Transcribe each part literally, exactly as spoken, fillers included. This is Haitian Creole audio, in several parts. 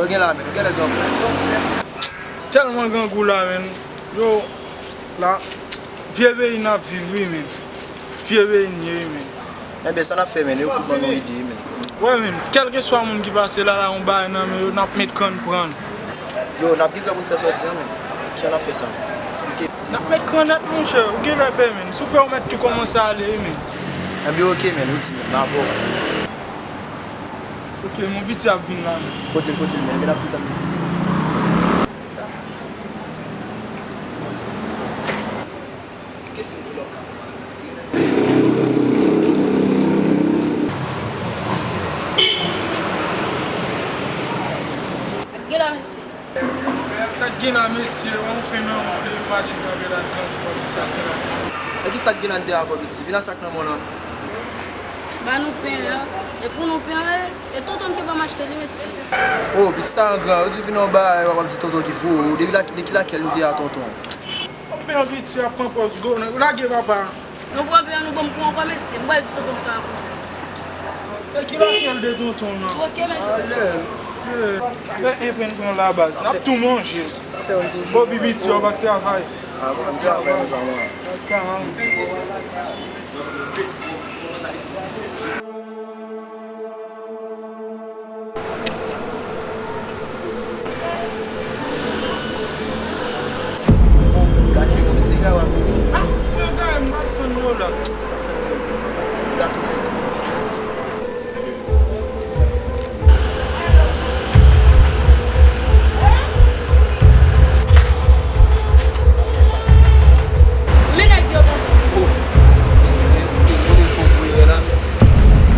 Ou gen la, men, ou gen lè grangou. Tèlman grangou la, men. Yo, la, vye peyi n ap viv, wi, men. Vye peyi n ye, wi, men. Enben, sa n ap fè, men, yo pou ban nou ide, men. Wè, men, kèlkeswa moun ki pase la, la, yon bagay nan men yo, n ap met kann pran l. Yo, n ap gen kè pou n fè sòti an, men. Kijan n ap fè sa, men? Eksplike. N ap met kann nèt, monchè. Ou gen lè pè, men. Si w pè, ou mèt tou kòmanse ale, wi, men. Enben, oke, men, ou di, men, m avè w. Oke, mon piti ap vin la, men. Pote l, pote l, men, men n ap tout ap. Gen la, mesye. Sa k gen la, mesye? Yon pen nan men w, imajine w ap gade ladan, w ap di sa k gen la, mesye. E ki sa k gen la anndan avè w, mesye? Vin a sa k nan men w lan. Ba nou pen an. E pou nou pen an, e, e tonton m te ban m achte li, mesye. O, pitit sa an gran, yo di vin nan yon bagay, w ap di tonton ki voye w. Depi la, de kilakèl nou te a tonton? Yon pen an piti ap pran pòz gwo nèg. Lage papa. Nou pran pen an, nou ban m kou ankò, mesye. M pral di tonton m sa ankò. E kilakèl de tonton w lan? Oke, mesye. Alè. Fè en pen pran la baz. N ap tou manje. Sa fè yon toujou. Bon, Bibiti, w ap travay. A, bon, m travay, mezanmi. Travay. Bon, gade yo, se gare w ap vini. Ah, se gare m pral fann yo la. Men nèg yo, tonton. O, mesye, kote fò voye la, mesye?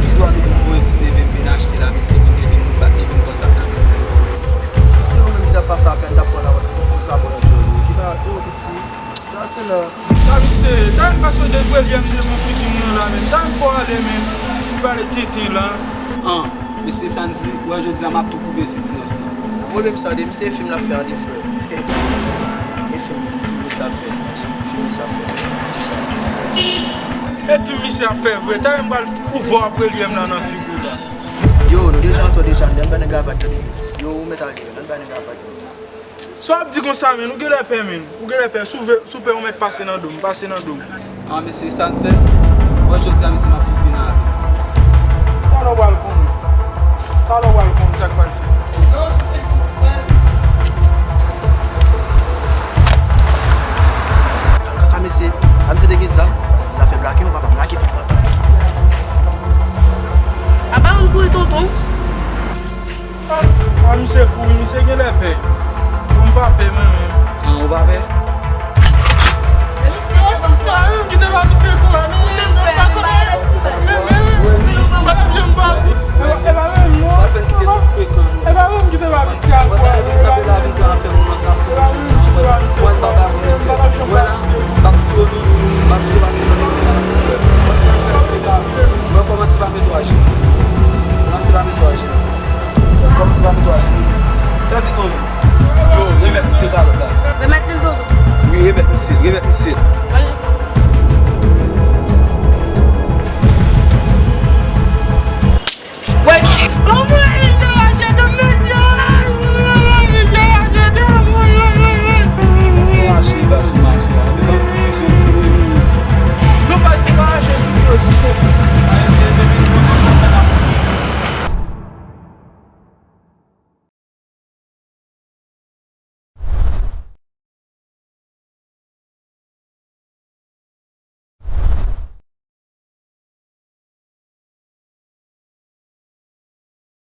Ki dwa nou pou voye ti neve m vin achte la, mesye, pou n kenbe m, nou bat neve m konsa nan men m. Se ou menm ki t ap pase apèn, t ap pran nan mwen, fou konsa, bon, nan djòl ou. Ki pa, o, piti, pase nan. Sa, mesye, ta m pase de premye m devan figi m nan la, men. Ta m fò ale, men. M pale tenten la. An, mesye Sandy, ou wè jodi a m ap tou koupe sitirans lan. Pwoblèm sa de misye e fim l ap fè an de frè. E fim, fim misye ap fè. Fim misye ap fè, frè. Fim misye ap fè. E fim misye ap fè vre. Talè m pral ouvè w ap relye m nan, nan figi w la. Yo, nou deja antò deja, ann bay nèg la vag tande. Yo, ou mèt ale, ann bay nèg la vag tande. Sa w ap di konsa, men, ou genlè pè, men. Ou genlè pè, si w vle, si w pè, ou mèt pase nan do m, pase nan do m. An, mesye, sa n fè? Wè, jodi a, mesye, m ap tou fini avè w. Talè w pral konnen. Talè w pral konnen sa k pral fèt. Kaka, mesye. A, misye te gen zam. Zafè blake, yon papa blake, papa. Apa moun kouri, tonton? A, misye kouri, misye genlè pè. Bon, m pa pè, mwen menm. An, ou pa pè? Men misye, pa menm kite ba misye kouri, non, men, men, pa konnen. Men, men, men, pa t ap janm ba. E pa, e pa menm, non. E pa menm kite ba misye a kouri. Mwen ta vin kanpe la, vin pran afè moun nan sa fini jodi a. Mwen, mwen pa ba moun respè. Mwen la, m ap tiye nou, m ap tiye paske mwen menm la. Mwen pral fè misye ka, mwen kòmanse pa mete w aje. Kòmanse pa mete w aje. Kòmanse pa mete w aje. Fè vit non. Yo, remèt misye kalòt la. Remèt li l, tonton. Wi, remèt misye, remèt misye. Mwen